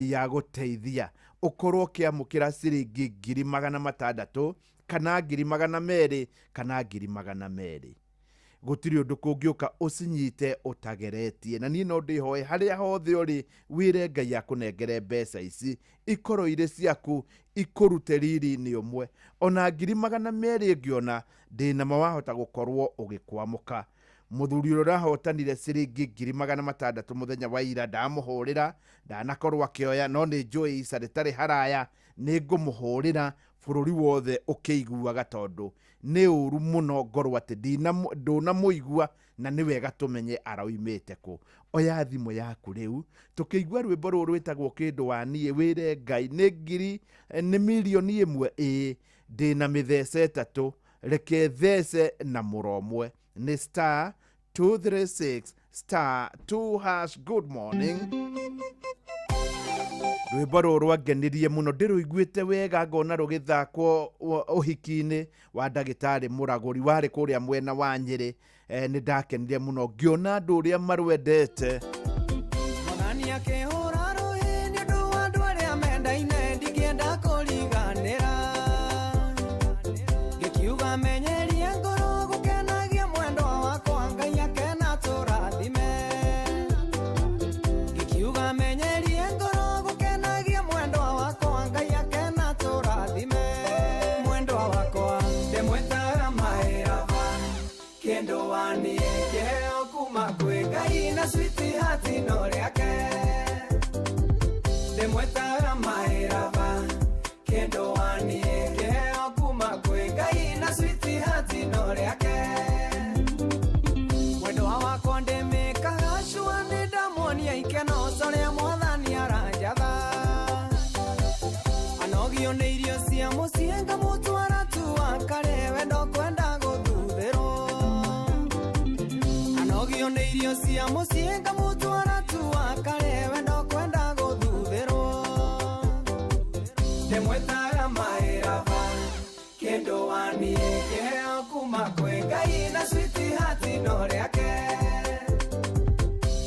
Ya gũteithia ũkorwo ũkĩamũkĩra ciringi 600,000 kana 200,000 kana 200,000. Gũtirĩ ũndũ kũngĩũka ũcinyite ũtageretie. Na niĩ no ndĩhoe harĩa hothe ũrĩ, wĩre Ngai akũnengere mbeca ici ikorwo irĩ ciaku, ikũrute riri-inĩ ũmwe. Ona 200,000 ũngĩona, ndĩnama wahota gũkorwo ũgĩkwamũka. Mũthuri ũrĩa ũrahotanire ciringi 600,000 mũthenya wa ira, ndamũhũrĩra ndanakorwo akĩoya, no nĩ njũĩ ica rĩtarĩ haraya nĩ ngũmũhũrĩra bũrũri wothe ũkĩiguaga, tondũ nĩ ũru mũno ngorwo atĩ ndũnamũigua, na nĩ wega tũmenye aroimĩte kũ. Oya thimũ yaku rĩu, tũkĩigua rwĩmbo rũrũ rwĩtagwo Kĩndũ wa Niĩ, wĩre Ngai nĩ ngiri, nĩ 1,000,000, ĩĩ ndĩna mĩthece 3, reke thece na mũro ũmwe. Nĩ star 236 star 2 hash. Good morning. Rwĩmbo rũrũ rwangenirie mũno, ndĩrũiguĩte wega ngona rũgĩthakwo ũhiki-inĩ wa ndagĩtarĩ mũragũri warĩ kũrĩa mwena wa Nyĩrĩ. Nĩ ndakenire mũno ngĩona andũ ũrĩa marwendete. Mwathani akĩhũra rũhĩ nĩ ũndũ wa andũ arĩa mendaine, ndingĩenda kũriganĩra. Ngĩkiuga menyerie ngoro gũkenagia mwendwa wakwa, Ngai akena tũrathime. Ngĩkiuga menyerie ngoro gũkenagia mwendwa wakwa, Ngai akena tũrathime. Mwendwa wakwa ndĩmwĩtaga my lover, kĩndũ wa niĩ kĩheo kuma kwĩ Ngai na sweetheart no rĩake. Ndĩmwĩtaga my lover, kĩndũ wa niĩ kĩheo kuma kwĩ Ngai na sweetheart no rĩake. Mwendwa wakwa ndĩmĩkaga sure nĩ ndamuonia ikeno ũrĩa Mwathani aranjatha. Anogio nĩ irio cia mũciĩ ngamũtwara tu akarĩe, wendo kwenda gũthuthĩrwo. Anogio nĩ irio cia mũciĩ ngamũtwara tu akarĩe, wendo kwenda gũthuthĩrwo. Ndĩmwĩtaga my lover, kĩndũ wa niĩ kĩheo kuma kwĩ Ngai na sweetheart no rĩake.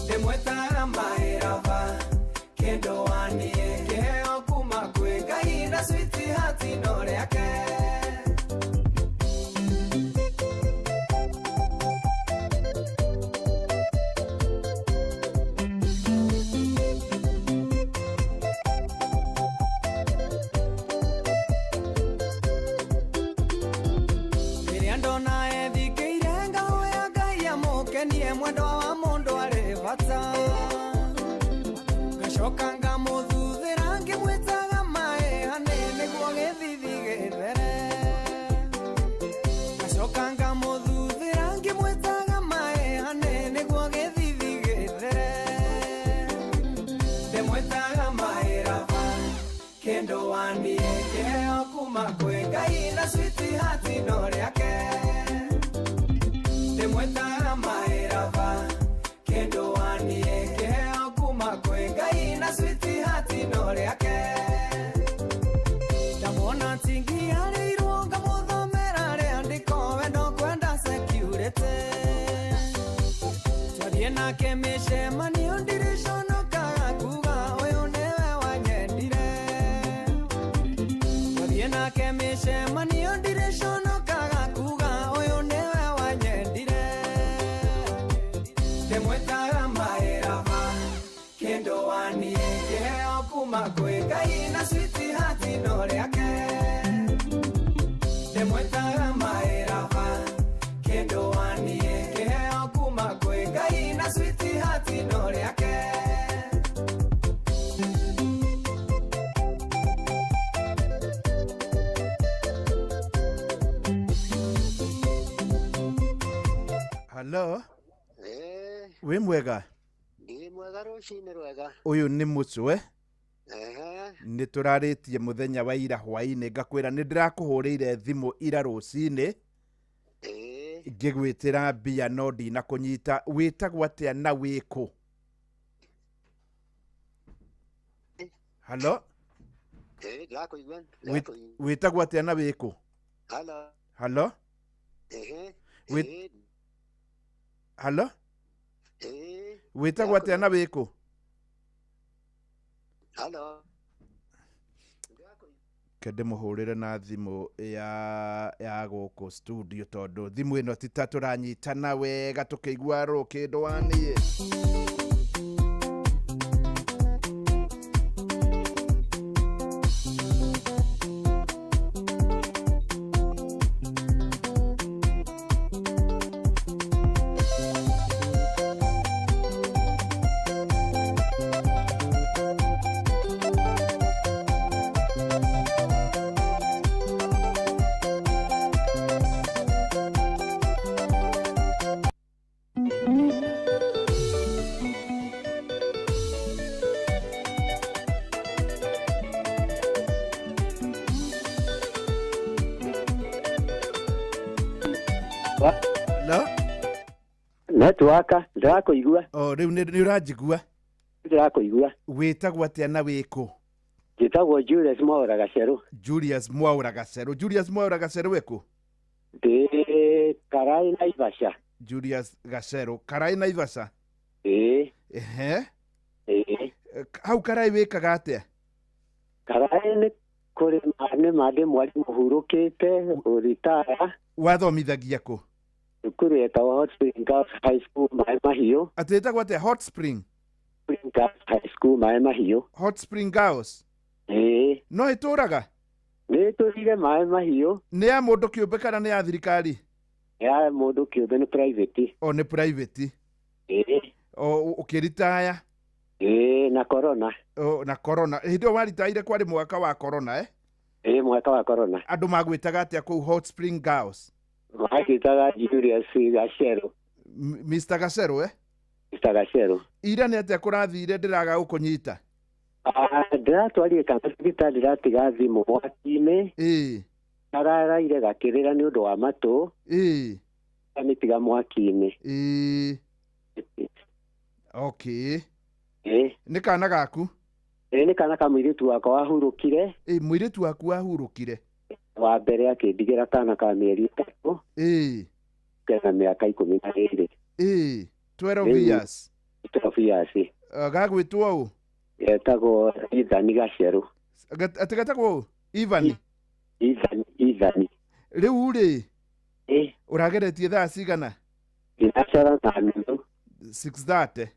Ndĩmwĩtaga my lover, kĩndũ wa niĩ kĩheo kuma kwĩ Ngai na sweetheart no rĩake. Rĩrĩa ndona ethikĩire ngahoya Ngai amũkenie, mwendwa wa mũndũ arĩ bata. Ngacoka ngamũthuthĩra ngĩmwĩtaga maĩ hanĩ nĩguo gĩthithi gĩthere. Ngacoka ngamũthuthĩra ngĩmwĩtaga maĩ hanĩ nĩguo gĩthithi gĩthere. Ndĩmwĩtaga my lover, kĩndũ wa niĩ kĩheo kuma kwĩ Ngai na sweetheart no rĩake. Ndĩmwĩtaga my lover, kĩndũ wa niĩ kĩheo kuma kwĩ Ngai na sweetheart no rĩake. Ndamuona tingiarĩirwo ngamũthomera rĩandĩko, wendo kwenda security. Twathiĩ nake mĩcemanio ndiriconokaga kuga ũyũ nĩwe wanyendire. Twathiĩ nake mĩcemanio ndiriconokaga kuga ũyũ nĩwe wanyendire. Ndĩmwĩtaga my lover, kĩndũ wa niĩ kĩheo kuma kwĩ Ngai na sweetheart no rĩake. Ndĩmwĩtaga my lover, kĩndũ wa niĩ kĩheo kuma kwĩ Ngai na sweetheart no rĩake. Hello, wĩ mwega? Ndĩ mwega, rũcinĩ rwega. Ũyũ nĩ mũcwe. Ehe. Nĩ tũrarĩtie mũthenya wa ira hwaĩ-inĩ, ngakwĩra nĩ ndĩrakũhũrĩire thimũ ira rũcinĩ ngĩgwĩtĩra mbia no ndinakũnyita. Wĩtagwo atĩa na wĩkũ? Halo? Ĩĩ, ndĩrakũigua, ndĩrakũigua. Wĩtagwo atĩa na wĩkũ? Halo. Halo? Ehe. Halo? Ĩĩ. Wĩtagwo atĩa na wĩkũ? Halo. Ke ndĩmũhũrĩre na thimũ ya gũkũ studio tondũ thimũ ĩno ti ta tũranyitana wega tũkĩigua rũ kĩndũ waniĩ. No? Network ndĩrakũigua. O rĩu nĩ ũranjigua? Ndĩrakũigua. Wĩtagwo atĩa na wĩkũ? Njĩtagwo Julius Mwaura Gacerũ. Julius Mwaura Gacerũ. Julius Mwaura Gacerũ wĩkũ? Ndĩ Karai Naivasha. Julius Gacerũ, Karai Naivasha. Ĩĩ. Ehe. Ĩĩ. Hau Karai wĩkaga atĩa? Karai nĩ kũrĩma nĩma ndĩ mwarimũ hurũkĩte ũritaya. Wathomithagia kũ? Thukuru yetagwo Hot Spring Girls High School Maĩ Mahiũ. Atĩ ĩtagwo atĩa? Hot Spring? Spring Girls High School Maĩ Mahiũ. Hot Spring Girls? Ĩĩ. No ĩtũraga? Nĩ ĩtũrire Maĩ Mahiũ. Nĩ ya mũndũ kĩũmbe kana nĩ ya thirikari? Ya mũndũ kĩũmbe, nĩ private. O nĩ private? Ĩĩ. O ũkĩritaya? Ĩĩ, na corona. O na corona. Hĩndĩ ĩyo waritaire kwarĩ mwaka wa corona, eh? Ĩĩ, mwaka wa corona. Andũ magwĩtaga atĩa kũu Hot Spring Girls? Magwĩtaga Julius Gacerũ. Mr. Gacerũ, eh? Mr. Gacerũ. Ira nĩ atĩa kũrathire ndĩraga gũkũnyita? Ndĩratwarire kana thibitarĩ, ndĩratiga thimũ mwaki-inĩ. Ĩĩ. Kararaire gakĩrĩra nĩ ũndũ wa matũ. Ĩĩ. Amĩtiga mwaki-inĩ. Ĩĩ. Okay. Ĩĩ. Nĩ kana gaku? Ĩĩ, nĩ kana ka mũirĩtu wakwa wahurũkire. Ĩĩ, mũirĩtu waku wahurũkire? Wa mbere akĩndigĩra kana ka mĩeri 3. Ĩĩ. Kena mĩaka 12. Ĩĩ, 12 years. 12 years. Gagwĩtwo ũ? Getagwo Ethan Gacerũ. Atĩ getagwo ũ? Ivan? Ethan, Ethan. Rĩu rĩ? Ĩĩ. Ũrageretie thaa cigana? Thinacara na nuthu. 6:30.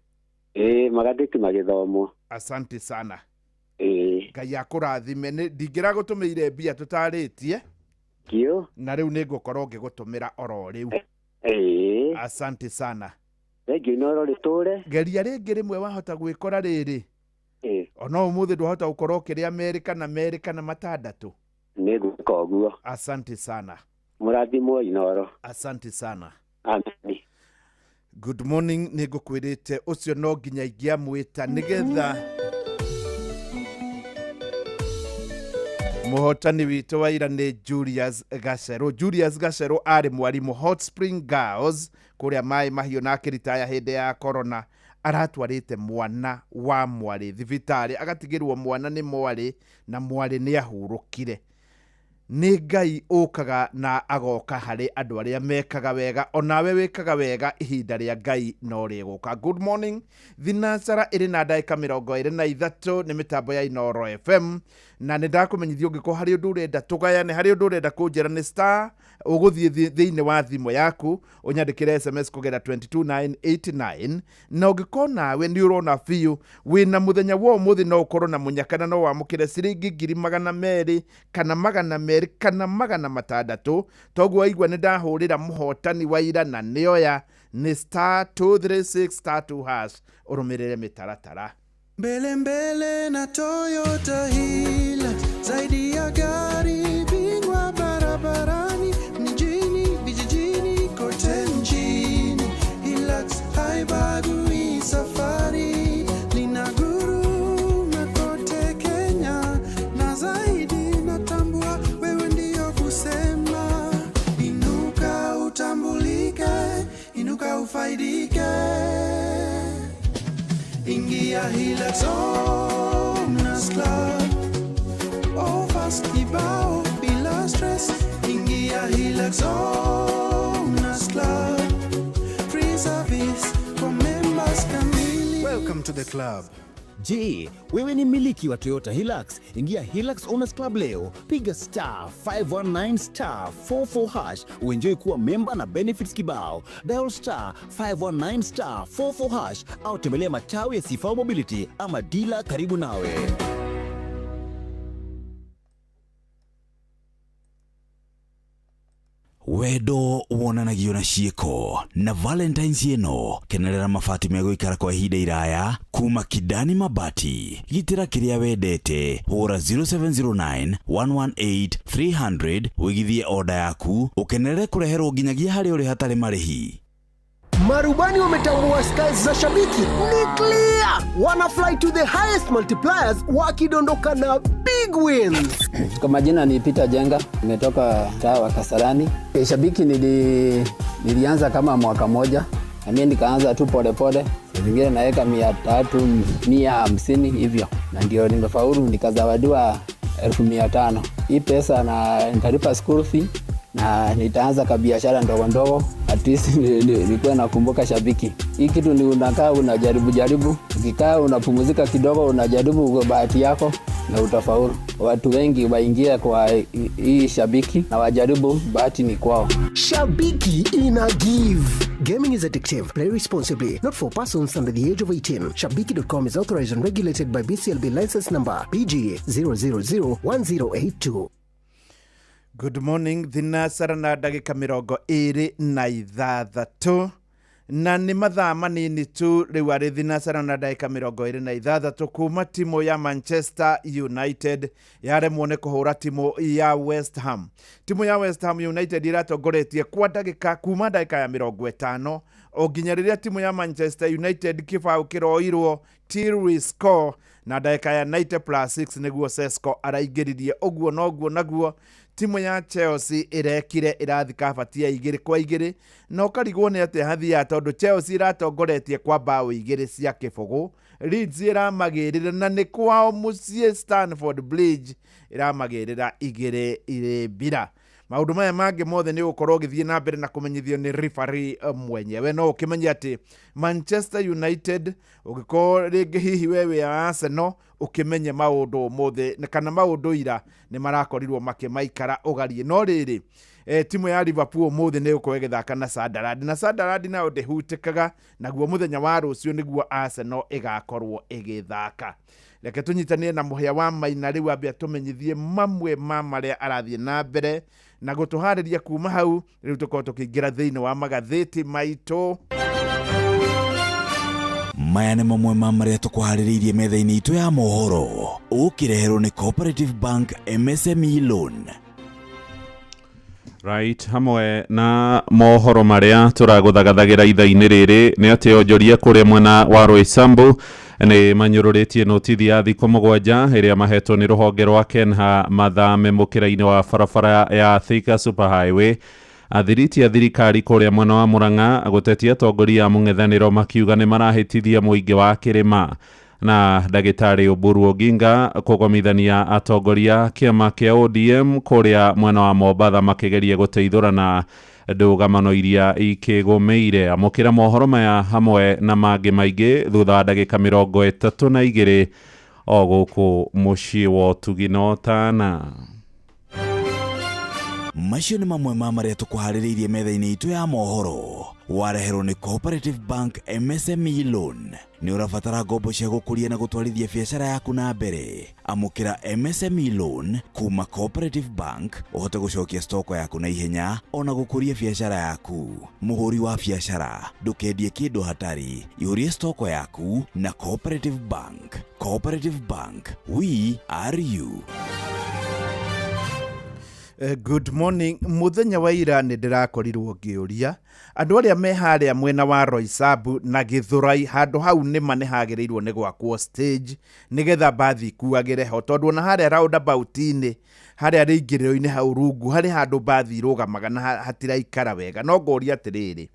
Ĩĩ, magathĩti magĩthomwo. Asante sana. Ĩĩ. Ngai akũrathime. Ndingĩragũtũmĩire mbia tũtarĩtie. Kĩo. Na rĩu nĩngũkorwo ngĩgũtũmĩra oro rĩu. Ĩĩ. Asante sana. Thengiũ Inooro rĩtũre. Geria rĩngĩ rĩmwe wahota gwĩkora rĩrĩ. Ĩĩ. Ona ũmũthĩ ndwahota gũkorwo ũkĩrĩa merĩ kana merĩ kana matandatũ. Nĩngwĩka ũguo. Asante sana. Mũrathimwo Inooro. Asante sana. Amen. Good morning, nĩngũkwĩrĩte ũcio no nginya ingĩamwĩta nĩgetha mũhotani witũ wa ira nĩ Julius Gacerũ. Julius Gacerũ arĩ mwarimũ Hot Spring Girls kũrĩa Maĩ Mahiũ na akĩritaya hĩndĩ ya corona. Aratwarĩte mwana wa mwarĩ thibitarĩ, agatigĩrwo mwana nĩ mwarĩ na mwarĩ nĩ ahurũkire. Nĩ Ngai ũkaga na agoka harĩ andũ arĩa mekaga wega, onawe wĩkaga wega, ihinda rĩa Ngai no rĩgũka. Good morning. Thinacara ĩrĩ na ndagĩka 23 nĩ mĩtambo ya Inooro FM, na nĩ ndakũmenyithia ũngĩkorwo harĩ ũndũ ũrenda tũgayane, harĩ ũndũ ũrenda kũnjĩra nĩ star, ũgũthiĩ thĩinĩ wa thimũ yaku ũnyandĩkĩre SMS kũgera 22989, na ũngĩkorwo nawe nĩ ũrona biũ wĩna mũthenya wa ũmũthĩ no ũkorwo na mũnyaka na no wamũkĩre ciringi 200,000 kana 200 kana 600. Toguo waigua nĩ ndahũrĩra mũhotani wa ira na nĩoya nĩ star 236 star 2 hash, ũrũmĩrĩre mĩtaratara. Mbele mbele na Toyota Hilux, zaidi ya gari bingwa barabarani, mjini vijijini kote nchini. Hilux haibagui safari, linaguruma kote Kenya na zaidi. Natambua wewe ndio kusema, inuka utambulike, inuka ufaidike. Ingia Hilux Owners Club, offers kibao bila stress. Ingia Hilux Owners Club, free service for members kamili. Welcome to the club. Je, wewe ni mmiliki wa Toyota Hilux? Ingia Hilux Owners Club leo, piga star 519 star 44 hash uenjoy kuwa memba na benefits kibao. Dial star 519 star 44 hash au tembelea matawi ya Sifao Mobility ama dila karibu nawe. Wendo wonanagio na ciĩko na Valentines ĩno kenerera mabati megũikara kwa ihinda iraya kuma Kidani Mabati. Gitĩra kĩrĩa wendete, hũra 0709 118 300 wĩgithie oda yaku ũkenerere kũreherwo nginyagia harĩa ũrĩ hatarĩ marĩhi. Marubani wametambua skies za shabiki ni clear, wana fly to the highest multipliers wakidondoka na big wins. Kwa majina ni Peter Jenga, nimetoka mtaa wa Kasarani. Shabiki nilianza kama mwaka moja, na mimi nikaanza tu polepole, zingine naweka 300, 150 hivyo, na ndio nimefaulu nikazawadiwa 500,000. Hii pesa na nitalipa school fee na nitaanza kabiashara ndogo ndogo, at least nikuwe nakumbuka shabiki. Hii kitu ni unakaa unajaribu jaribu, ukikaa unapumzika kidogo, unajaribu kwa bahati yako na utafaulu. Watu wengi waingie kwa hii shabiki na wajaribu, bahati ni kwao. Shabiki ina give. Gaming is addictive. Play responsibly. Not for persons under the age of 18. Shabiki.com is authorized and regulated by BCLB license number PG 0001082. Good morning, thinacara na ndagĩka 26, na nĩ mathaa manini tu rĩu arĩ thinacara na ndagĩka 26 kuma timu ya Manchester United yaremwo nĩ kũhũra timu ya West Ham. Timu ya West Ham United ĩratongoretie kwa ndagĩka kuma ndagĩka ya 50 o nginya rĩrĩa timu ya Manchester United kĩbaũ kĩroirwo till score na ndagĩka ya 90 plus 6 nĩguo Sesko araingĩririe. Ũguo noguo naguo timu ya Chelsea ĩrekire, ĩrathi kabatia 2-2, na ũkarigwo nĩ atĩa hathiaga tondũ Chelsea ĩratongoretie kwa mbaũ 2-0. Leeds ĩramagĩrĩra na nĩ kwao mũciĩ Stamford Bridge ĩramagĩrĩra 2-2. Maũndũ maya mangĩ mothe nĩ ũgũkorwo ũgĩthiĩ na mbere na kũmenyithio nĩ referee mwenyewe. No ũkĩmenye atĩ Manchester United ũngĩkorwo rĩngĩ hihi we wĩ Arsenal, ũkĩmenye maũndũ ũmũthĩ kana maũndũ ira nĩ marakorirwo makĩmaikara ũgariĩ. No rĩrĩ, timu ya Liverpool ũmũthĩ nĩ ĩgũkorwo ĩgĩthaka na Sunderland, na Sunderland nayo ndĩhutĩkaga, naguo mũthenya wa rũciũ nĩguo Arsenal ĩgakorwo ĩgĩthaka. Reke tũnyitanĩre na mũhĩa wa Maina rĩu ambe atũmenyithie mamwe ma marĩa arathiĩ na mbere na gũtũharĩria kuma hau. Rĩu tũkorwo tũkĩingĩra thĩinĩ wa magathĩti maitũ. Maya nĩ mamwe ma marĩa tũkũharĩrĩirie metha-inĩ itũ ya mohoro, ũkĩreherwo nĩ Cooperative Bank MSME Loan. Right, hamwe na mohoro marĩa tũragũthagathagĩra ithaa-inĩ rĩrĩ nĩ atĩ onjoria kũrĩa mwena wa Roysambu nĩ manyũrũrĩtie notithi ya thikũ 7 ĩrĩa mahetwo nĩ rũhonge rwa Kenha mathame mũkĩra-inĩ wa barabara ya Thika Super Highway. Athiriti a thirikari kũrĩa mwena wa Murang'a gũtetia atongoria a mũng'ethanĩro makiuga nĩ marahĩtithia mũingĩ wa kĩrĩma. Na ndagĩtarĩ Oburu Oginga kũgomithania atongoria kĩama kĩa ODM kũrĩa mwena wa Mombatha makĩgeria gũteithũrana ndũgamano iria ikĩgũmĩire. Amũkĩra mohoro maya hamwe na mangĩ maingĩ thutha wa ndagĩka 32 o gũkũ mũciĩ wa ũtugi na ũtana. Macio nĩ mamwe ma marĩa tũkũharĩrĩirie metha-inĩ itũ ya mohoro, wareherwo nĩ Cooperative Bank MSME Loan. Nĩ ũrabatara ngombo cia gũkũria na gũtwarithia biacara yaku na mbere. Amũkĩra MSME Loan kuma Cooperative Bank ũhote gũcokia stoko yaku na ihenya ona gũkũria biacara yaku. Mũhũri wa biacara, ndũkendie kĩndũ hatarĩ, ihũrie stoko yaku na Cooperative Bank. Cooperative Bank, we are you. Good morning. Mũthenya wa ira nĩ ndĩrakorirwo ngĩũria andũ arĩa me harĩa mwena wa Roysambu na Gĩthũrai, handũ hau nĩma nĩ hagĩrĩirwo nĩ gwakwo stage nĩgetha mbathi ikuagĩre ho, tondũ ona harĩa roundabout-inĩ harĩa rĩingĩrĩro-inĩ hau rungu harĩ handũ mbathi irũgamaga na hatiraikara wega. No ngoria atĩrĩrĩ,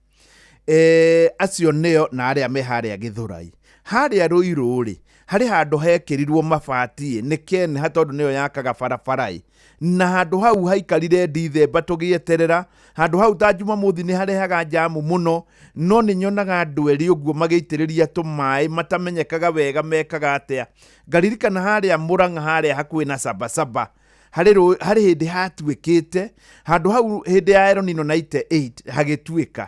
acio nĩo na arĩa me harĩa Gĩthũrai, harĩa Rũirũ rĩ, Harĩ handũ hekĩrirwo mabati nĩ KENHA tondũ nĩyo yakaga barabara ĩ, na handũ hau haikarire Ndithemba tũgĩeterera. Handũ hau ta Jumamothi nĩ harehaga njamu mũno, no nĩ nyonaga andũ erĩ ũguo magĩitĩrĩria tũmaĩ matamenyekaga wega mekaga atĩa. Ngaririkana harĩa Mũrang'a harĩa hakuhĩ na Sabasaba harĩ hĩndĩ hatuĩkĩte handũ hau hĩndĩ ya El Nino 98 hagĩtuĩka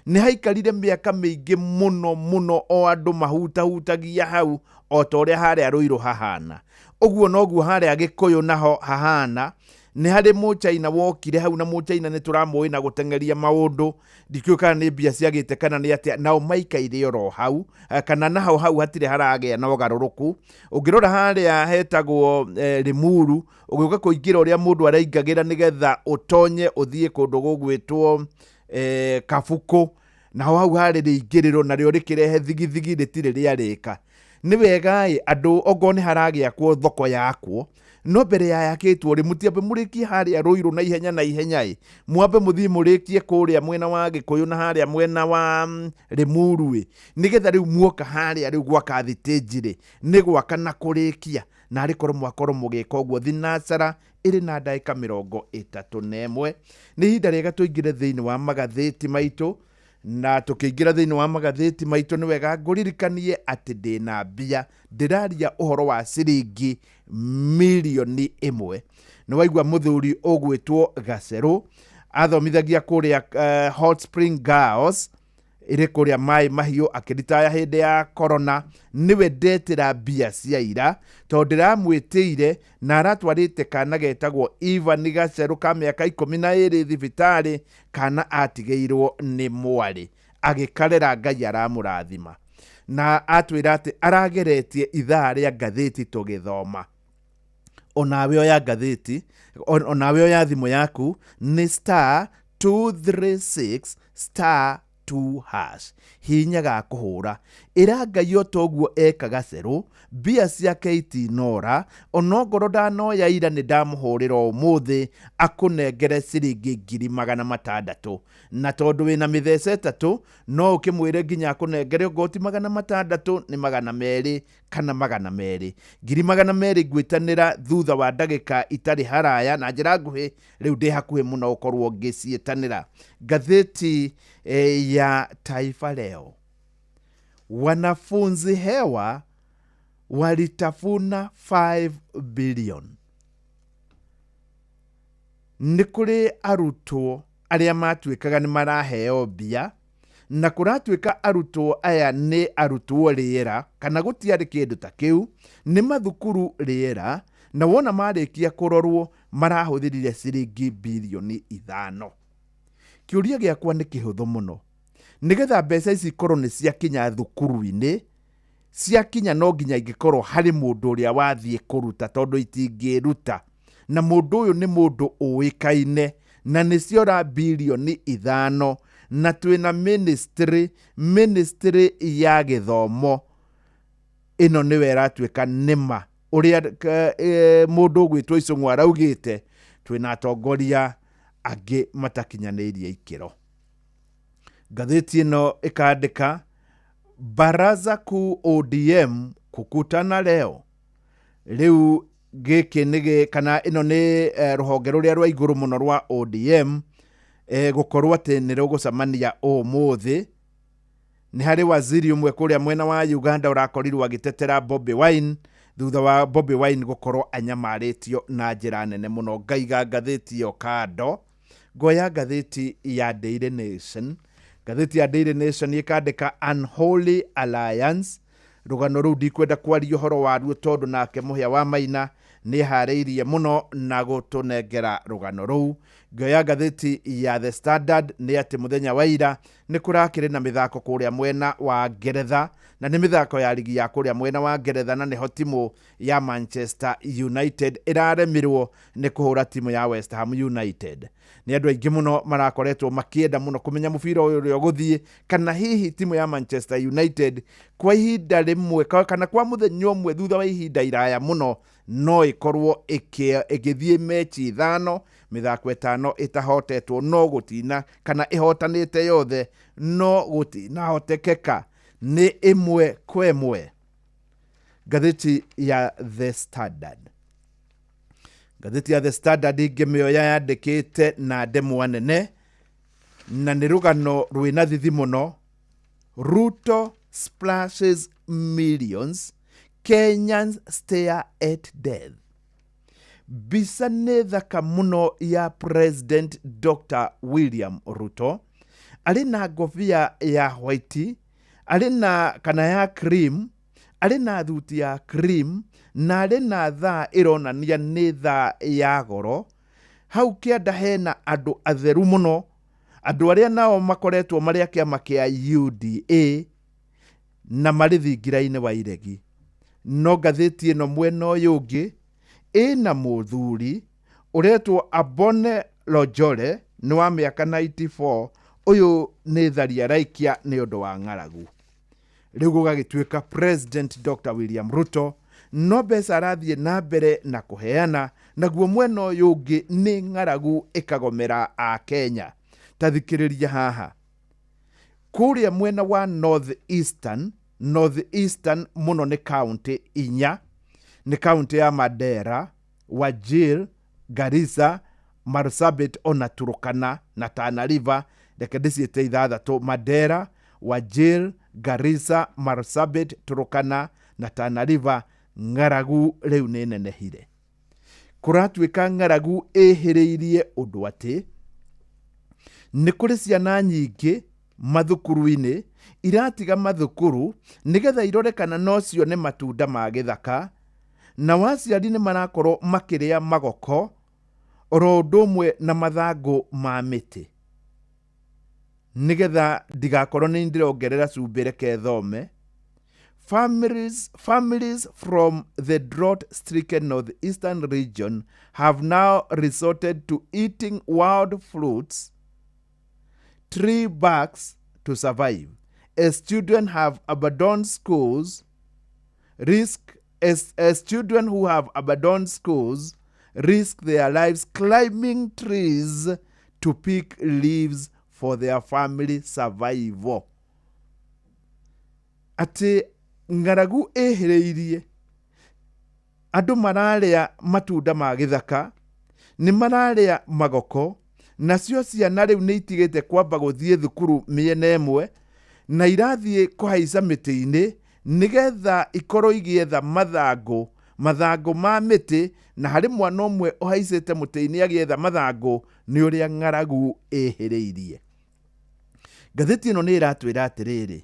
nĩ haikarire mĩaka mĩingĩ mũno mũno, o andũ mahutahutagia hau o ta ũrĩa harĩa Rũirũ hahana. Ũguo noguo harĩa Gĩkũyũ naho hahana. Nĩ harĩ mũchaina wokire hau, na mũchaina nĩ tũramũĩ na gũteng'eria maũndũ, ndikĩũĩ kana nĩ mbia ciagĩte kana nĩ atĩa, nao maikaire oro hau, kana naho hau hatirĩ haragĩa na ũgarũrũku. Ũngĩrora harĩa hetagwo Limuru, ũgĩũka kũingĩra ũrĩa mũndũ araingagĩra nĩgetha ũtonye ũthiĩ kũndũ gũgwĩtwo Kabukũ, naho hau harĩ rĩingĩrĩro narĩo rĩkĩrehe thigithigi rĩtirĩ rĩarĩka. Nĩ wega ĩ andũ okorwo nĩ haragĩakwo thoko yakwo, no mbere ya yakĩtwo rĩ, mũtiambe mũrĩkie harĩa Rũirũ na ihenya na ihenya ĩ, mwambe mũthiĩ mũrĩkie kũrĩa mwena wa Gĩkũyũ na harĩa mwena wa Limuru ĩ, nĩgetha rĩu muoka harĩa rĩu gwaka thitĩnji rĩ, nĩ gwaka na kũrĩkia, na arĩ korwo mwakorwo mũgĩka ũguo. Thinacara ĩrĩ na ndagĩka 31. Nĩ ihinda rĩega tũingĩre thĩinĩ wa magathĩti maitũ, na tũkĩingĩra thĩinĩ wa magathĩti maitũ nĩ wega ngũririkanie atĩ ndĩna mbia, ndĩraria ũhoro wa ciringi mirioni 1. Nĩ waigua mũthuri ũgwĩtwo Gacerũ athomithagia kũrĩa Hot Spring Girls ĩrĩ kũrĩa Maĩ Mahiũ, akĩritaya hĩndĩ ya corona. Nĩwe ndetĩra mbia cia ira tondũ ndĩramwĩtĩire na aratwarĩte kana getagwo Ivan Gacerũ ka mĩaka 12 thibitarĩ, kana atigĩirwo nĩ mwarĩ, agĩkarera Ngai aramũrathima, na atwĩra atĩ arageretie ithaa rĩa ngathĩti tũgĩthoma. Onawe oya ngathĩti, onawe oya thimũ yaku, nĩ star 236 star 2 hash, hinya ga kũhũra ĩra Ngai o toguo eka Gacerũ, mbia ciake itinora, onongorwo ndanoya ira nĩ ndamũhũrĩra ũmũthĩ akũnengere ciringi 600,000, na tondũ wĩna mĩthece 3 no ũkĩmwĩre nginya akũnengere ngoti 600 nĩ 200 kana 200. 200,000 ngwĩtanĩra thutha wa ndagĩka itarĩ haraya na njĩra nguhĩ, rĩu ndĩ hakuhĩ mũno ũkorwo ngĩciĩtanĩra. Ngathĩti ya Taifa Leo, wanafunzi hewa walitafuna 5 billion. Nĩ kũrĩ arutwo arĩa matuĩkaga nĩ maraheo mbia, na kũratuĩka arutwo aya nĩ arutwo rĩera, kana gũtiarĩ kĩndũ ta kĩu, nĩ mathukuru rĩera, na wona marĩkia kũrorwo marahũthĩrire ciringi bilioni 5. Kĩũria gĩakwa nĩ kĩhũthũ mũno, nĩgetha mbeca ici ikorwo nĩ ciakinya thukuru-inĩ, ciakinya no nginya ingĩkorwo harĩ mũndũ ũrĩa wathiĩ kũruta, tondũ itingĩruta, na mũndũ ũyũ nĩ mũndũ ũĩkaine, na nĩ ciora bilioni 5, na twĩna ministry ya gĩthomo ĩno nĩwe ĩratuĩka nĩma ũrĩa mũndũ ũgwĩtwo Icũng'wa araugĩte, twĩna atongoria angĩ matakinyanĩirie ikĩro. Ngathĩti ĩno ĩkandĩka baraza kuu ODM kukutana leo. Rĩu gĩkĩ nĩ kana ĩno nĩ rũhonge rũrĩa rwa igũrũ mũno rwa ODM gũkorwo atĩ nĩ rũgũcemania ũmũthĩ. Nĩ harĩ waziri ũmwe kũrĩa mwena wa Uganda ũrakorirwo agĩtetera Bobi Wine thutha wa Bobi Wine gũkorwo anyamarĩtio na njĩra nene mũno. Ngaiga ngathĩti ĩyo kando, ngoya ngathĩti ya Daily Nation. Ngathĩti ya Daily Nation ĩkandĩka Unholy Alliance. Rũgano rũu ndikwenda kwaria ũhoro waruo tondũ nake Mũhĩa wa Maina nĩ harĩirie mũno na gũtũnengera rũgano rũu. Ngioya ngathĩti ya The Standard nĩ atĩ mũthenya wa ira nĩ kũrakĩrĩ na mĩthako kũrĩa mwena wa Ngeretha, na nĩ mĩthako ya ligi ya kũrĩa mwena wa Ngeretha, na nĩho timu ya Manchester United ĩraremirwo nĩ kũhũra timu ya West Ham United. Nĩ andũ aingĩ mũno marakoretwo makĩenda mũno kũmenya mũbira ũyũ ũrĩa ũgũthiĩ, kana hihi timu ya Manchester United kwa ihinda rĩmwe kana kwa mũthenya ũmwe thutha wa ihinda iraya mũno no ĩkorwo ĩgĩthiĩ mechi 5, mĩthako 5 ĩtahotetwo, no gũtina kana ĩhotanĩte yothe, no gũtinahotekeka nĩ 1-1. Ngathĩti ya The Standard, ngathĩti ya The Standard ingĩmĩoya yandĩkĩte na ndemwa nene, na nĩ rũgano rwĩna thithi mũno. Ruto splashes millions, Kenyans stare at death. Mbica nĩ thaka mũno ya President Dr. William Ruto arĩ na ngobia ya white, arĩ na kana ya cream, arĩ na thuti ya cream, na arĩ na thaa ĩronania nĩ thaa ya goro. Hau kĩanda hena andũ atheru mũno, andũ arĩa nao makoretwo marĩ a kĩama kĩa UDA na marĩ thingira-inĩ wa iregi. No ngathĩti ĩno mwena ũyũ ũngĩ ĩna mũthuri ũretwo Abone Lojore, nĩ wa mĩaka 94. Ũyũ nĩ tharia araikia nĩ ũndũ wa ng'aragu. Rĩu gũgagĩtuĩka President Dr. William Ruto no mbeca arathiĩ na mbere na kũheana, naguo mwena ũyũ ũngĩ nĩ ng'aragu ĩkagomera a Kenya. Ta thikĩrĩria haha, kũrĩa mwena wa North Eastern, North Eastern mũno nĩ kaũntĩ inya, nĩ kaũntĩ ya Mandera, Wajir, Garissa, Marsabit ona Turkana na Tana River. Reke ndĩciĩte ithathatũ: Mandera, Wajir, Garissa, Marsabit, Turkana na Tana River. Ng'aragu rĩu nĩ nenehire, kũratuĩka ng'aragu ĩhĩrĩirie ũndũ atĩ nĩ kũrĩ ciana nyingĩ mathukuru-inĩ iratiga mathukuru nĩgetha irore kana no cione matunda ma gĩthaka, na waciari nĩ marakorwo makĩrĩa magoko oro ũndũ ũmwe na mathangũ ma mĩtĩ. Nĩgetha ndigakorwo nĩ ndĩrongerera cumbĩ, reke thome. Families from the drought-stricken northeastern region have now resorted to eating wild fruits, tree barks to survive, as children have abandoned schools, risk as children who have abandoned schools risk their lives climbing trees to pick leaves for their family survival. Atĩ ng'aragu ĩhĩrĩirie andũ mararĩa matunda ma gĩthaka, nĩ mararĩa magoko, nacio ciana rĩu nĩ itigĩte kwamba gũthiĩ thukuru mĩena ĩmwe na irathiĩ kũhaica mĩtĩ-inĩ nĩgetha ikorwo igĩetha mathangũ ma mĩtĩ, na harĩ mwana ũmwe ũhaicĩte mũtĩ-inĩ agĩetha mathangũ nĩ ũrĩa ng'aragu ĩhĩrĩirie. Ngathĩti ĩno nĩ ĩratwĩra atĩrĩrĩ,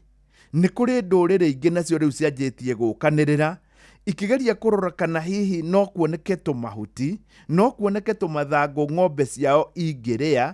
nĩ kũrĩ ndũrĩrĩ ingĩ nacio rĩu cianjĩtie gũkanĩrĩra ikĩgeria kũrora kana hihi no kuoneke tũmahuti, no kuoneke tũmathangũ ng'ombe ciao ingĩrĩa.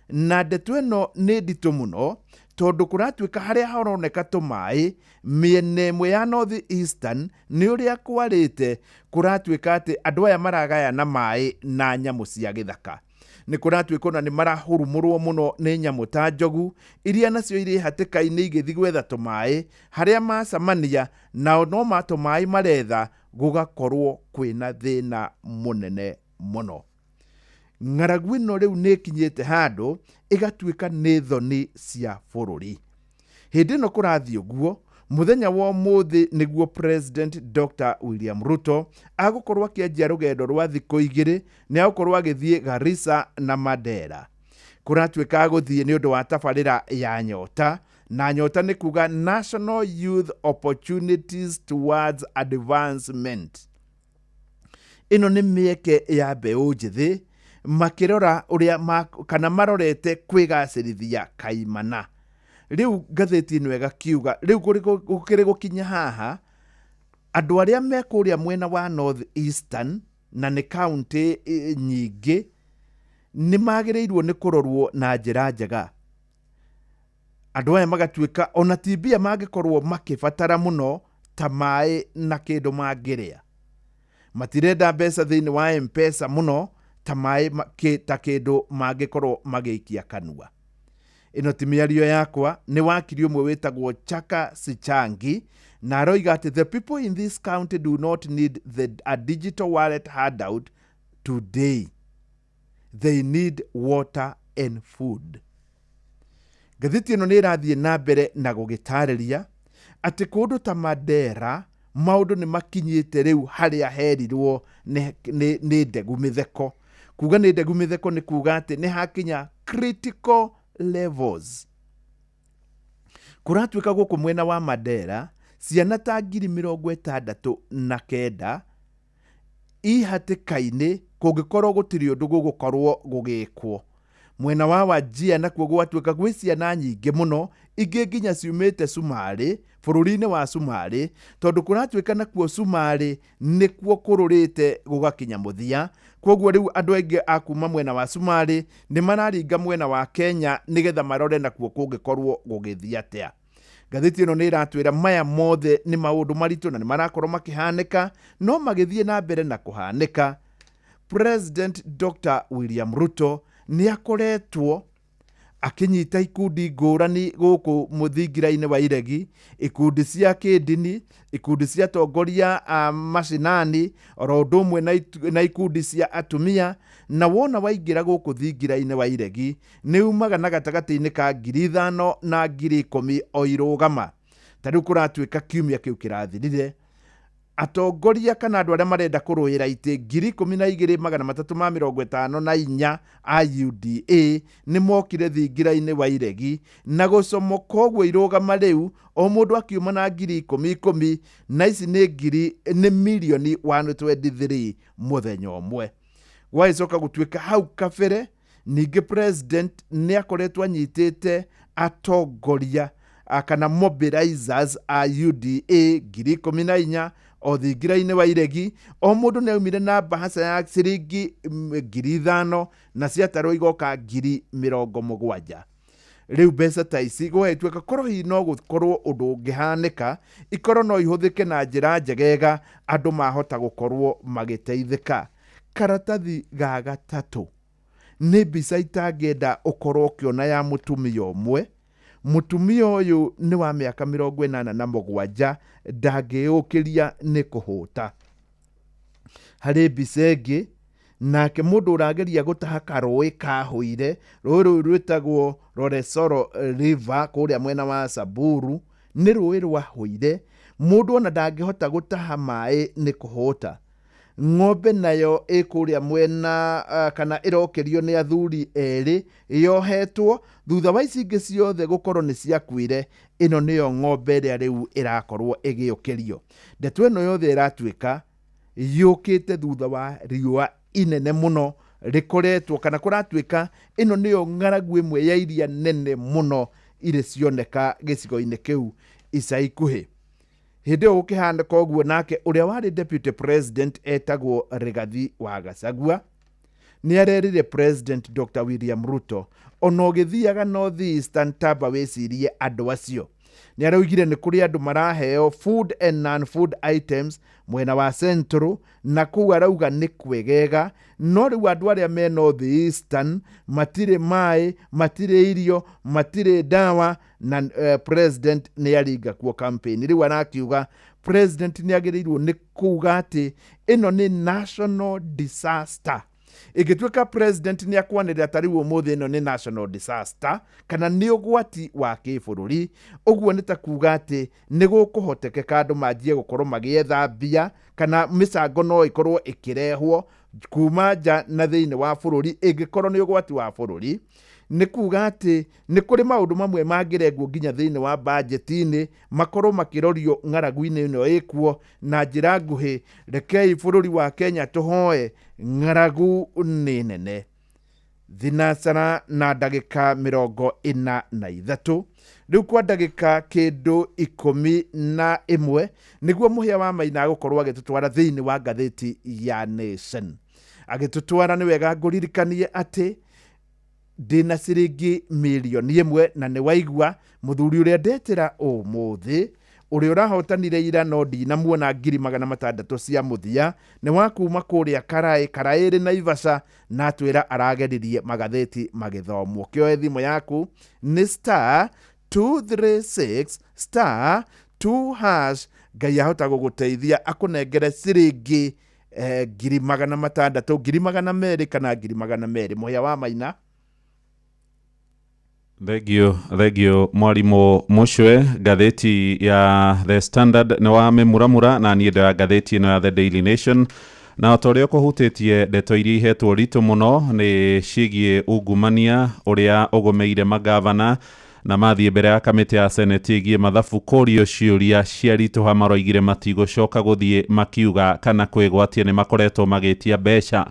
Na ndeto ĩno nĩ nditũ mũno tondũ kũratuĩka harĩa haroneka tũmaĩ mĩena ĩmwe ya North Eastern nĩ ũrĩa kwarĩte, kũratuĩka atĩ andũ aya maragayana maĩ na nyamũ cia gĩthaka. Nĩ kũratuĩka ona nĩ marahurumũrwo mũno nĩ nyamũ ta njogu iria nacio irĩ hatĩka-inĩ igĩthiĩ gwetha tũmaĩ harĩa macamania nao no matũmaĩ maretha, gũgakorwo kwĩna thĩna mũnene mũno. Ng'aragu ĩno rĩu nĩ ĩkinyĩte handũ ĩgatuĩka nĩ thoni cia bũrũri. Hĩndĩ ĩno kũrathiĩ ũguo, mũthenya wa ũmũthĩ nĩguo President Dr. William Ruto agũkorwo akĩanjia rũgendo rwa thikũ igĩrĩ, nĩ agũkorwo agĩthiĩ Garissa na Mandera. Kũratuĩka agũthiĩ nĩ ũndũ wa tabarĩra ya Nyota, na Nyota nĩ kuga National Youth Opportunities Towards Advancement. Ĩno nĩ mĩeke ya mbeũ njĩthĩ makĩrora ũrĩa kana marorete kwĩgacĩrithia kaimana. Rĩu ngathĩti ĩno ĩgakiuga rĩu gũkĩrĩ gũkinya haha andũ arĩa me kũrĩa mwena wa North Eastern na nĩ kaũntĩ nyingĩ nĩ magĩrĩirwo nĩ kũrorwo na njĩra njega. Andũ aya magatuĩka ona ti mbia mangĩkorwo makĩbatara mũno ta maĩ na kĩndũ mangĩrĩa. Matirenda mbeca thĩinĩ wa M-Pesa mũno ta maĩ ta kĩndũ mangĩkorwo magĩikia kanua. Ĩno ti mĩario yakwa, nĩ wakiri ũmwe wĩtagwo Chaka Sichangi, na aroiga atĩ the people in this county do not need a digital wallet handout today. They need water and food. Ngathĩti ĩno nĩ ĩrathiĩ na mbere na gũgĩtarĩria atĩ kũndũ ta Mandera Maũndũ nĩ makinyĩte rĩu harĩa herirwo nĩ ndegu mĩtheko. Kuga nĩ ndegu mĩtheko nĩ kuga atĩ nĩ hakinya critical levels. Kũratuĩka gũkũ mwena wa Mandera ciana ta 69,000 ihatĩka-inĩ kũngĩkorwo gũtirĩ ũndũ gũgũkorwo gũgĩkwo. Mwena wa Wajir nakuo gwatuĩka gwĩ ciana nyingĩ mũno, ingĩ nginya ciumĩte Cumarĩ, bũrũri-inĩ wa Cumarĩ, tondũ kũratuĩka nakuo Cumarĩ nĩkuo kũrũrĩte gũgakinya mũthia. Koguo rĩu andũ aingĩ a kuma mwena wa Cumarĩ nĩ mararinga mwena wa Kenya nĩgetha marore nakuo kũngĩkorwo gũgĩthiĩ atĩa. Ngathĩti ĩno nĩ ĩratwĩra maya mothe nĩ maũndũ maritũ na nĩ marakorwo makĩhanĩka, no magĩthiĩ na mbere na kũhanĩka. President Dr. William Ruto nĩ akoretwo akĩnyita ikundi ngũrani gũkũ mũthingira-inĩ wa iregi, ikundi cia kĩndini, ikundi cia atongoria a macinani, oro ũndũ ũmwe na ikundi cia atumia. Na wona waingĩra gũkũ thingira-inĩ wa iregi nĩ umaga na gatagatĩ-inĩ ka 5,000 na 10,000 o irũgama. Ta rĩu kũratuĩka kiumia kĩu kĩrathirire, atongoria kana andũ arĩa marenda kũrũĩra itĩ 12,354 a UDA nĩ mokire thingira-inĩ wa iregi na gũcomoka ũguo irũgama rĩu o mũndũ akiuma na 10,000 na ici nĩ mirioni 123 mũthenya ũmwe. Gwagĩcoka gũtuĩka hau kabere ningĩ president nĩ akoretwo anyitĩte atongoria kana mobilizers a UDA 14,000 o thingira-inĩ wa iregi. O mũndũ nĩ aumire na mbahaca ya ciringi 5,000 na ciatarwo igoka 70,000. Rĩu mbeca ta ici gwagĩtuĩka korwo hihi no gũkorwo ũndũ ũngĩhanĩka, ikorwo no ihũthĩke na njĩra njegega, andũ mahota gũkorwo magĩteithĩka. Karatathi ga gatatũ nĩ mbica itangĩenda ũkorwo ũkĩona ya mũtumia ũmwe. Mũtumia ũyũ nĩ wa mĩaka 87, ndangĩũkĩria nĩ kũhũta. Harĩ mbica ĩngĩ nake mũndũ ũrageria gũtaha karũĩ kahũire, rũĩ rũu rwĩtagwo Loresoro River kũrĩa mwena wa Samburu, nĩ rũĩ rwahũire, mũndũ ona ndangĩhota gũtaha maĩ nĩ kũhũta. Ng'ombe nayo ĩ kũrĩa mwena kana ĩrokĩrio nĩ athuri erĩ yohetwo thutha wa ici ingĩ ciothe gũkorwo nĩ ciakuire. Ĩno nĩyo ng'ombe ĩrĩa rĩu ĩrakorwo ĩgĩũkĩrio. Ndeto ĩno yothe ĩratuĩka yũkĩte thutha wa riũa inene mũno rĩkoretwo kana kũratuĩka ĩno nĩyo ng'aragu ĩmwe ya iria nene mũno irĩ cioneka gĩcigo-inĩ kĩu ica ikuhĩ. Hĩndĩ ĩyo gũkĩhanĩka ũguo, nake ũrĩa warĩ deputy president etagwo Rigathi wa Gachagua nĩ arerire President Dr. William Ruto ona ũgĩthiaga North Eastern tamba wĩcirie andũ acio. Nĩ araugire nĩ kũrĩ andũ maraheo food and non-food items mwena wa Central, na kũu arauga nĩ kwegega, no rĩu andũ arĩa me North Eastern matirĩ maĩ, matirĩ irio, matirĩ ndawa, na president nĩ aringa kuo campaign. Rĩu arakiuga president nĩ agĩrĩirwo nĩ kuga atĩ ĩno nĩ national disaster. Ĩngĩtuĩka president nĩ akwanĩrĩra ta rĩu ũmũthĩ ĩno nĩ national disaster kana nĩ ũgwati wa kĩbũrũri, ũguo nĩ ta kuga atĩ nĩ gũkũhotekeka andũ manjie gũkorwo magĩetha mbia kana mĩcango no ĩkorwo ĩkĩrehwo kuma nja na thĩinĩ wa bũrũri ĩngĩkorwo nĩ ũgwati wa bũrũri. Nĩ kuga atĩ nĩ kũrĩ maũndũ mamwe mangĩrengwo nginya thĩinĩ wa bajeti-inĩ makorwo makĩrorio ng'aragu-inĩ ĩno ĩkuo na njĩra nguhĩ. Rekei bũrũri wa Kenya tũhoe, ng'aragu nĩ nene. Thinacara na ndagĩka 43, rĩu kwa ndagĩka kĩndũ 11 nĩguo Mũhĩa wa Maina agũkorwo agĩtũtwara thĩinĩ wa ngathĩti ya Nation. Agĩtũtwara nĩ wega ngũririkanie atĩ ndĩna ciringi 1 million, na nĩ waigua mũthuri ũrĩa ndetĩra ũmũthĩ ũrĩa ũrahotanire ira no ndinamuona 600,000 cia mũthia nĩ wa kuma kũrĩa Karaĩ, Karaĩ ĩrĩ Naivasha, na atwĩra arageririe magathĩti magĩthomwo. Kĩoe thimũ yaku nĩ star 236 star 2 hash. Ngai ahota gũgũteithia akũnengere ciringi 600,000, 200,000 kana 200,000. Mũhĩa wa Maina. Thank you, thank you mwarimũ Mũcwe. Ngathĩti ya The Standard nĩ wa mĩmuramura, na niĩ ndoya ngathĩti ĩno ya The Daily Nation, na o ta ũrĩa ũkũhutĩtie, ndeto iria ihetwo ũritũ mũno nĩ ciĩgiĩ ungumania ũrĩa ũgũmĩire magavana, na mathiĩ mbere ya kamĩtĩ ya seneti ĩgiĩ mathabu kũrio ciũria ciaritũha, maroigire matigũcoka gũthiĩ makiuga kana kwĩgwatia nĩ makoretwo magĩtia mbeca,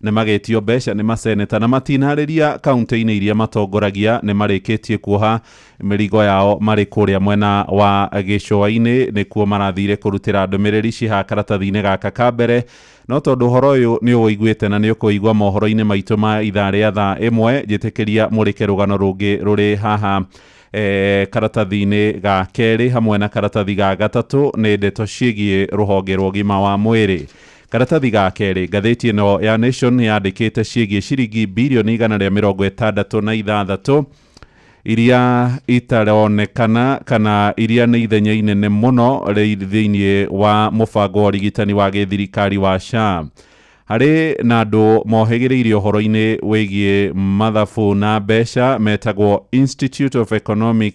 nĩ magĩtio mbeca nĩ maseneta na matinarĩria kaunti-inĩ iria matongoragia. Nĩ marĩkĩtie kuoha mĩrigo yao marĩ kũrĩa mwena wa gĩcũa-inĩ, nĩkuo marathire kũrutĩra ndũmĩrĩri ciha karatathi-inĩ gaka ka mbere. No tondũ ũhoro ũyũ nĩ ũwũiguĩte na nĩ ũkũigua mohoro-inĩ maitũ ma ithaa rĩa thaa 1, njĩtĩkĩria mũrĩke rũgano rũngĩ rũrĩ haha karatathi-inĩ ga kerĩ hamwe na karatathi ga gatatũ. Nĩ ndeto ciĩgiĩ rũhonge rwa ũgima wa mwĩrĩ. Karatathi ga kerĩ, ngathĩti ĩno ya Nation yandĩkĩte ciĩgiĩ ciringi birioni 166 iria itaronekana kana iria nĩ ithenya inene mũno thĩinĩ wa mũbango wa ũrigitani wa gĩthirikari wa SHA. Harĩ na andũ mohĩgĩrĩire ũhoro-inĩ wĩgiĩ mathabu na mbeca metagwo Institute of Economic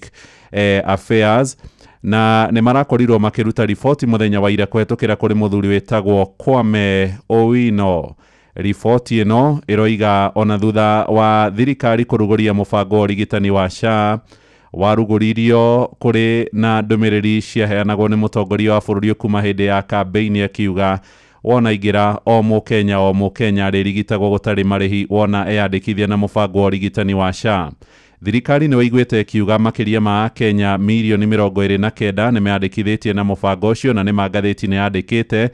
Affairs, na nĩ marakorirwo makĩruta riboti mũthenya wa ira kũhetũkĩra kũrĩ mũthuri wĩtagwo Kwame Owino. Riboti ĩno ĩroiga ona thutha wa thirikari kũrugũria mũbango wa ũrigitani wa SHA, warugũririo kũrĩ na ndũmĩrĩri ciaheanagwo nĩ mũtongoria wa bũrũri kuma hĩndĩ ya kambĩini, akiuga wona ingĩra o mũkenya o mũkenya arĩrigitagwo gũtarĩ marĩhi wona eyandĩkithia na mũbango wa ũrigitani wa SHA. Thirikari nĩ waiguĩte ĩkiuga makĩria ma akenya mirioni 29 nĩ meyandĩkithĩtie na mũbango ũcio, na nĩ ma ngathĩti nĩ yandĩkĩte,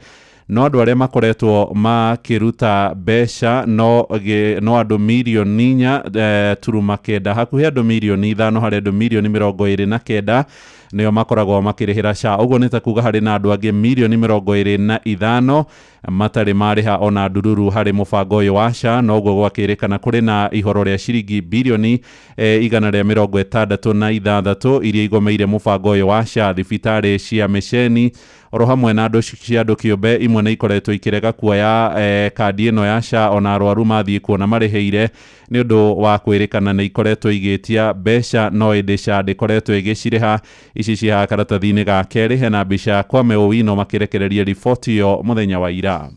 no andũ arĩa makoretwo makĩruta mbeca no andũ mirioni 4 turuma 9, hakuhĩ andũ mirioni 5 harĩ andũ mirioni 29 nĩo makoragwo makĩrĩhĩra SHA. Ũguo nĩ ta kuga harĩ na andũ angĩ mirioni 25 matarĩ marĩha ona ndururu harĩ mũbango ũyũ wa SHA. Noguo gwakĩrĩkana kũrĩ na ihoro rĩa ciringi birioni 166 iria igomeire mũbango ũyũ wa SHA. Thibitarĩ cia mĩceni oro hamwe na andũ cia andũ kĩũmbe imwe nĩ ikoretwo ikĩrega kuoya kandi ĩno ya SHA ona arwaru mathiĩ kuona marĩhĩire, nĩ ũndũ wa kwĩrĩkana nĩ ikoretwo igĩtia mbeca, no ĩndĩ SHA ndĩkoretwo ĩgĩcirĩha. Ici cihaha karatathi-inĩ ga kerĩ, hena mbica ya Kwame Owino makĩrekereria riboti ĩyo mũthenya wa ira.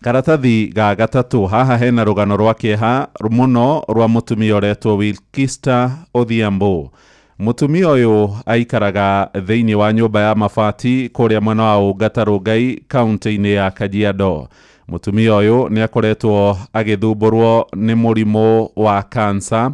Karatathi ga gatatũ, haha hena rũgano rwa kĩeha mũno rwa mũtumia ũretwo Wilkista Odhiambo. Mũtumia ũyũ aikaraga thĩinĩ wa nyũmba ya mabati kũrĩa mwena wa Ũngata Rũngai, kaunti-inĩ ya Kajiado. Mũtumia ũyũ nĩ akoretwo agĩthumbũrwo nĩ mũrimũ wa kansa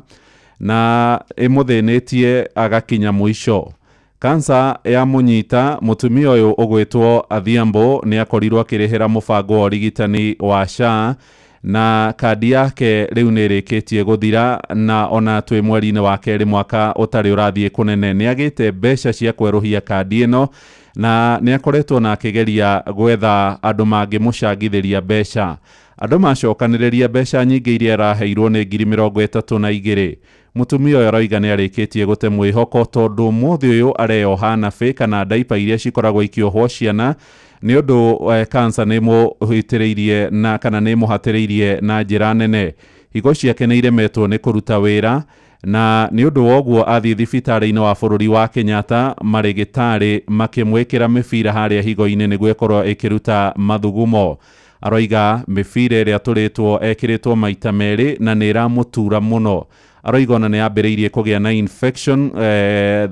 na ĩmũthĩnĩtie agakinya mũico. Kansa ya mũnyita, mũtumia ũyũ ũgwĩtwo Adhiambo nĩ akorirwo akĩrĩhĩra mũbango wa ũrigitani wa SHA, na kandi yake rĩu nĩ ĩrĩkĩtie gũthira, na ona twĩ mweri-inĩ wa kerĩ mwaka ũtarĩ ũrathiĩ kũnene nĩ agĩte mbeca cia kwerũhia kandi ĩno, na nĩ akoretwo na akĩgeria gwetha andũ mangĩmũcangithĩria mbeca. Andũ macokanĩrĩria mbeca nyingĩ iria araheirwo nĩ 32,000. Mũtumia ũyũ aroiga nĩ arĩkĩtie gũte mwĩhoko, tondũ ũmũthĩ ũyũ areyoha nabĩ kana ndaipa iria cikoragwo ikĩohwo ciana, nĩ ũndũ kansa nĩ ĩmũhĩtĩrĩirie na kana nĩ ĩmũhatĩrĩirie na njĩra nene. Higo ciake nĩ iremetwo nĩ kũruta wĩra, na nĩ ũndũ wa ũguo athiĩ thibitarĩ-inĩ wa bũrũri wa Kenyatta, marĩgĩtarĩ makĩmwĩkĩra mĩbira harĩa higo-inĩ nĩguo ĩkorwo ĩkĩruta mathugumo. Aroiga mĩbira ĩrĩa tũrĩtwo ekĩrĩtwo maita merĩ na nĩ ĩramũtura mũno. Aroiga ona nĩ yambĩrĩirie kũgĩa na infection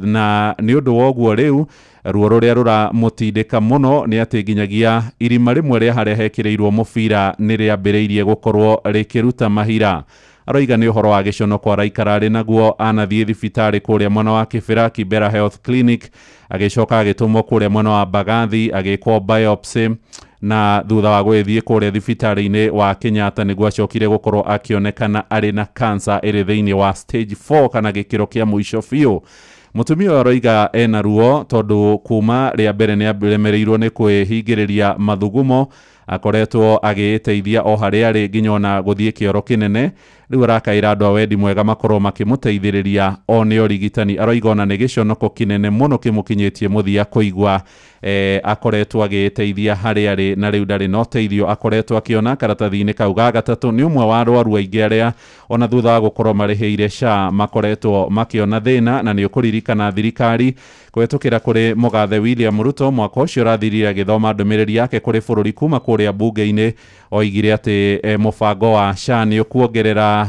na nĩ ũndũ wa ũguo rĩu ruo rũrĩa rũramũtindĩka mũno nĩ atĩ nginyagia irima rĩmwe rĩa harĩa hekĩrĩirwo mũbira nĩ rĩambĩrĩirie gũkorwo rĩkĩruta mahira. Aroiga nĩ ũhoro wa gĩconoko araikara arĩ naguo. Anathiĩ thibitarĩ kũrĩa mwena wa Kibera, Kibera Health Clinic, agĩcoka agĩtũmwo kũrĩa mwena wa Mbagathi agĩkwo biopsy, na thutha wa gũgĩthiĩ kũrĩa thibitarĩ-inĩ wa Kenyatta nĩguo acokire gũkorwo akĩonekana arĩ na cancer ĩrĩ thĩinĩ wa stage 4 kana gĩkĩro kĩa mũico biũ. Mũtumia ũyũ aroiga ena ruo tondũ kuma rĩa mbere nĩ aremereirwo nĩ kwĩhingĩrĩria mathugumo, akoretwo agĩĩteithia o harĩa arĩ nginya ona gũthiĩ kĩoro kĩnene. Rĩu arakaĩra andũ a wendi mwega makorwo makĩmũteithĩrĩria one ũrigitani. Aroiga ona nĩ gĩconoko kĩnene mũno kĩmũkinyĩtie mũthia kũigua akoretwo agĩteithia harĩa arĩ na rĩu ndarĩ na ũteithio akoretwo akĩona. Karatathi-inĩ kau ga gatatũ nĩ ũmwe wa arwaru aingĩ arĩa ona thutha wa gũkorwo marĩhĩire SHA makoretwo makĩona thĩna. Na nĩ ũkũririkana thirikari kũhetũkĩra kũrĩ mũgathe William Ruto mwaka ũcio ũrathirire agĩthoma ndũmĩrĩri yake kũrĩ bũrũri kuma kũrĩa bunge-inĩ, oigire atĩ mũbango wa SHA nĩ ũkuongerera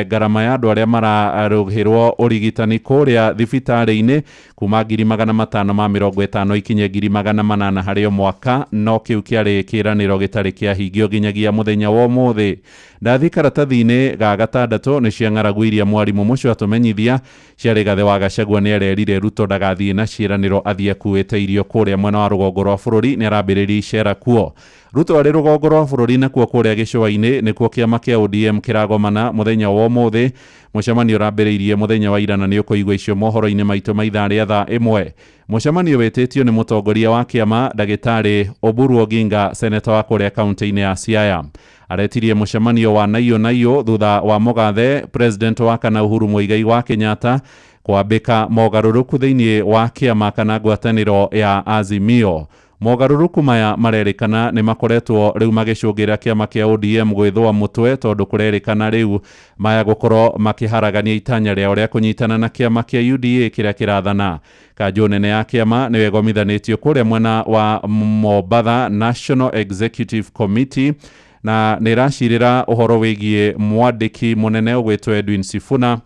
ngarama ya andũ arĩa mararũhĩrwo ũrigitani kũrĩa thibitarĩ-inĩ kuma 550,000 ikinye 800,000 harĩ o mwaka, no kĩu kĩarĩ kĩĩranĩro gĩtarĩ kĩahingio nginyagia mũthenya wa ũmũthĩ. Ndathi karatathi-inĩ ga gatandatũ nĩ cia ng'aragu iria mwarimũ mũcio atũmenyithia cia Rigathĩ wa Gachagua nĩ arerire Ruto ndagathiĩ na ciĩranĩro athiĩ akuĩte irio kũrĩa mwena wa rũgongo rwa bũrũri, nĩ arambĩrĩria icera kuo. Ruto arĩ rũgongo rwa bũrũri nakuo kũrĩa gĩcũa-inĩ nĩkuo kĩama kĩa ODM kĩragomana mũthenya wa ũmũthĩ. Mũcemanio ũrambĩrĩirie mũthenya wa ira na nĩ ũkũigua icio mohoro-inĩ maitũ ma ithaa rĩa thaa 1. Mũcemanio wĩtĩtio nĩ mũtongoria wa kĩama ndagĩtarĩ Oburu Oginga, seneta wa kũrĩa kaunti-inĩ ya Siaya. Aretirie mũcemanio wa naiyũ naiyũ thutha wa mũgathe president wa kana Uhuru Muigai wa Kenyatta kwambĩka mogarũrũku thĩinĩ wa kĩama kana ngwatanĩro ya Azimio. Mogarũrũku maya marerĩkana nĩ makoretwo rĩu magĩcũngĩra kĩama kĩa ODM gwĩthũa mũtwe, tondũ kũrerĩkana rĩu maya gũkorwo makĩharagania itanya rĩao rĩa kũnyitana na kĩama kĩa UDA kĩrĩa kĩrathana. Kanjũ nene ya kĩama nĩyo ĩgomithanĩtio kũrĩa mwena wa Mombatha National Executive Committee na nĩ ĩracirĩra ũhoro wĩgiĩ mwandĩki mũnene ũgwĩtwo Edwin Sifuna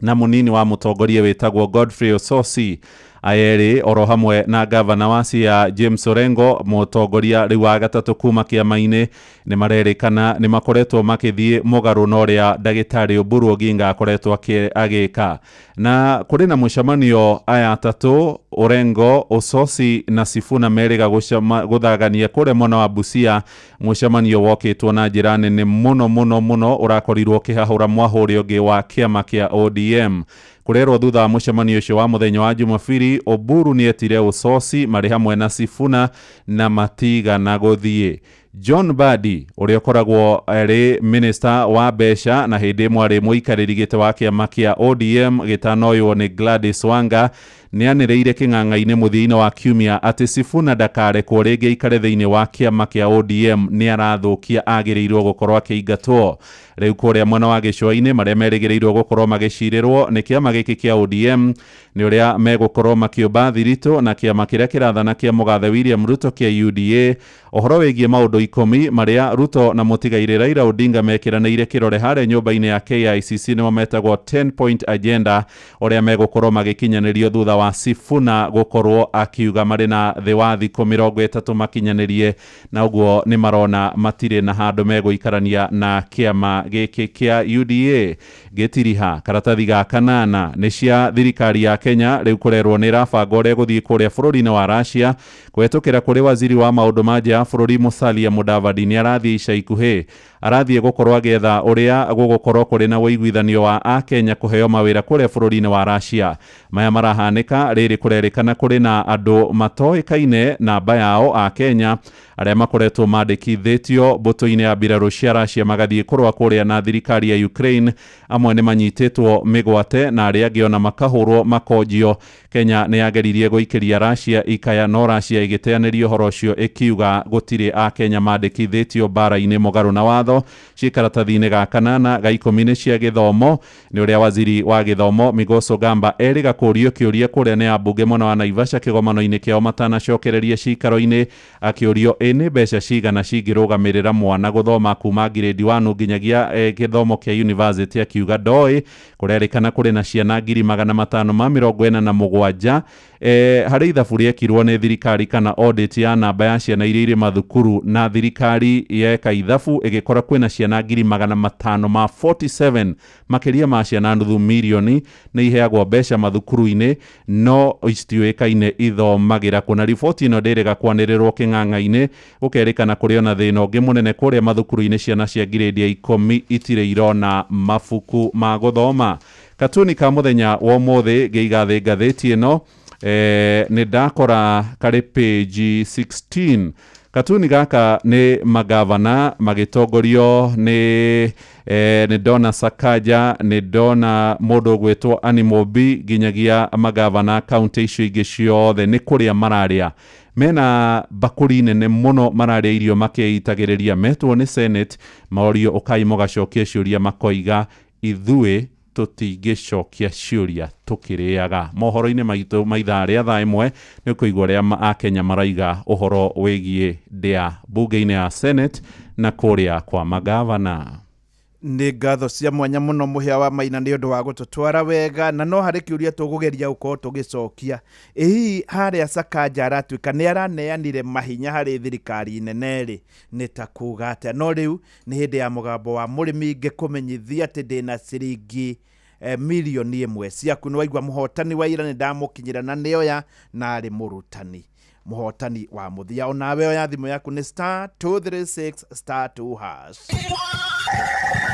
na mũnini wa mũtongoria wĩtagwo Godfrey Ososi. Aya erĩ oro hamwe na gavana wa Siaya James Orengo, mũtongoria rĩu wa gatatũ kuma kĩama-inĩ, nĩ marerĩkana nĩ makoretwo makĩthiĩ mũgarũ na ũrĩa ndagĩtarĩ Oburu Oginga akoretwo agĩka. Na kũrĩ na mũcemanio aya atatũ, Orengo, Ososi na Sifuna, merĩga gũthagania kũrĩa mwena wa Busia. Mũcemanio wokĩtwo na njĩra nene mũno mũno mũno, ũrakorirwo ũkĩhahũra mwahũ ũrĩa ũngĩ wa kĩama kĩa ODM. Kũrerwo thutha wa mũcemanio ũcio wa mũthenya wa Jumapili, Oburu nĩetire Ososi marĩ hamwe na Sifuna na matigana gũthiĩ. John Mbadi ũrĩa ũkoragwo arĩ minister wa mbeca na hĩndĩ ĩmwe arĩ mũikarĩri gĩtĩ wa kĩama kĩa ODM gĩtanoywo nĩ Gladys Wanga, nĩ anĩrĩire kĩng'ang'a-inĩ mũthia-inĩ wa kiumia atĩ Sifuna ndakarekwo rĩngĩ aikare thĩinĩ wa kĩama kĩa ODM, nĩ arathũkia, agĩrĩirwo gũkorwo akĩingatwo. Rĩu kũrĩa mwena wa gĩcũa-inĩ marĩa merĩgĩrĩirwo gũkorwo magĩcirĩrwo nĩ kĩama gĩkĩ kĩa ODM nĩ ũrĩa megũkorwo makĩũmba thiritũ na kĩama kĩrĩa kĩrathana kĩa mũgathe William Ruto kĩa UDA, ũhoro wĩgiĩ maũndũ 10 marĩa Ruto na mũtigairĩ Raila Odinga mekĩranĩire kĩrore harĩa nyũmba-inĩ ya KICC, nĩmo metagwo 10 point agenda, ũrĩa megũkorwo magĩkinyanĩrio thutha wa Sifuna gũkorwo akiuga marĩ na thĩ wa thikũ 30 makinyanĩrie, na ũguo nĩ marona matirĩ na handũ megũikarania na kĩama gĩkĩ kĩa UDA. Gĩtiriha karatathi ga kanana nĩ cia thirikari ya Kenya rĩu kũrerwo nĩ ĩrabanga ũrĩa gũthiĩ kũrĩa bũrũri-inĩ wa Russia kũhetũkĩra kũrĩ waziri wa maũndũ ma nja ya bũrũri Musalia Mudavadi. Nĩ arathiĩ ica ikuhĩ, arathiĩ gũkorwo agĩetha ũrĩa gũgũkorwo kũrĩ na ũiguithanio wa akenya kũheo mawĩra kũrĩa bũrũri-inĩ wa Russia. Maya marahanĩka rĩrĩ kũrerĩkana kũrĩ na andũ matoĩkaine namba yao a Kenya arĩa makoretwo mandĩkithĩtio mbũtũ-inĩ ya mbirarũ cia Russia magathiĩ kũrũa kũrĩa na thirikari ya Ukraine. Amwe nĩ manyitĩtwo mĩgwate na arĩa angĩ ona makahũrwo makonjio. Kenya nĩ yageririe gũikĩria Russia ikaya, no Russia ĩgĩteanĩria ũhoro ũcio ĩkiuga gũtirĩ a Kenya mandĩkithĩtio mbara-inĩ mũgarũ na watho. Ciĩ karatathi-inĩ ga kanana ga 10 nĩ cia gĩthomo, nĩ ũrĩa waziri wa gĩthomo Migoso Gamba erĩga kũũrio kĩũria kũrĩa nĩ ambunge mwena wa Naivasha kĩgomano-inĩ kĩao matanacokereria cikaro-inĩ, akĩũrio ĩ nĩ mbeca cigana cingĩrũgamĩrĩra mwana gũthoma kuma grade 1 nginyagia gĩthomo kĩa university, akiuga ndoĩ. Kũrerĩkana kũrĩ na ciana 547,000 harĩ ithabu rĩekirwo nĩ thirikari kana audit ya namba ya ciana iria irĩ mathukuru, na thirikari yeka ithabu ĩgĩkora kwĩna ciana 547,000, makĩria ma ciana 500,000 nĩ iheagwo mbeca mathukuru-inĩ no citiũĩkaine ithomagĩra kũ. Na riboti ĩno ndĩrĩga kwanĩrĩrwo kĩng'ang'a-inĩ, gũkerĩkana kũrĩ ona thĩna ũngĩ mũnene kũrĩa mathukuru-inĩ, ciana cia grade ya 10 itirĩ irona mabuku ma gũthoma. Katuni ka mũthenya wa ũmũthĩ ngĩiga thĩ ngathĩti ĩno, nĩ ndakora karĩ page 16. Katuni gaka nĩ magavana magĩtongorio nĩ nĩ ndona Sakaja, nĩ ndona mũndũ ũgwĩtwo Animobi, nginyagia magavana kaunti icio ingĩ ciothe nĩ kũrĩa mararĩa mena mbakũri nene mũno, mararĩa irio makĩitagĩrĩria. Metwo nĩ Senate morio ũkai mũgacokia ciũria, makoiga ithuĩ tũtingĩcokia ciũria tũkĩrĩaga. Mohoro-inĩ maitũ ma ithaa rĩa thaa 1 nĩ ũkũigua ũrĩa akenya maraiga ũhoro wĩgiĩ ndĩa mbunge-inĩ ya Senate na kũrĩa kwa magavana. Nĩ ngatho cia mwanya mũno Mũhĩa wa Maina nĩ ũndũ wa gũtũtwara wega, na no harĩ kĩũria tũkũgeria gũkorwo tũgĩcokia. Ĩ hihi harĩa Sakaja aratuĩka nĩ araneanire mahinya harĩ thirikari nene rĩ, nĩ ta kuga atĩa? No rĩu nĩ hĩndĩ ya mũgambo wa mũrĩmi, ngĩkũmenyithia atĩ ndĩna ciringi 1 million ciaku. Nĩ waigua mũhotani wa ira nĩ ndamũkinyĩra na nĩoya na arĩ mũrutani mũhotani wa mũthia. Onawe oya thimũ yaku, nĩ *236*2#.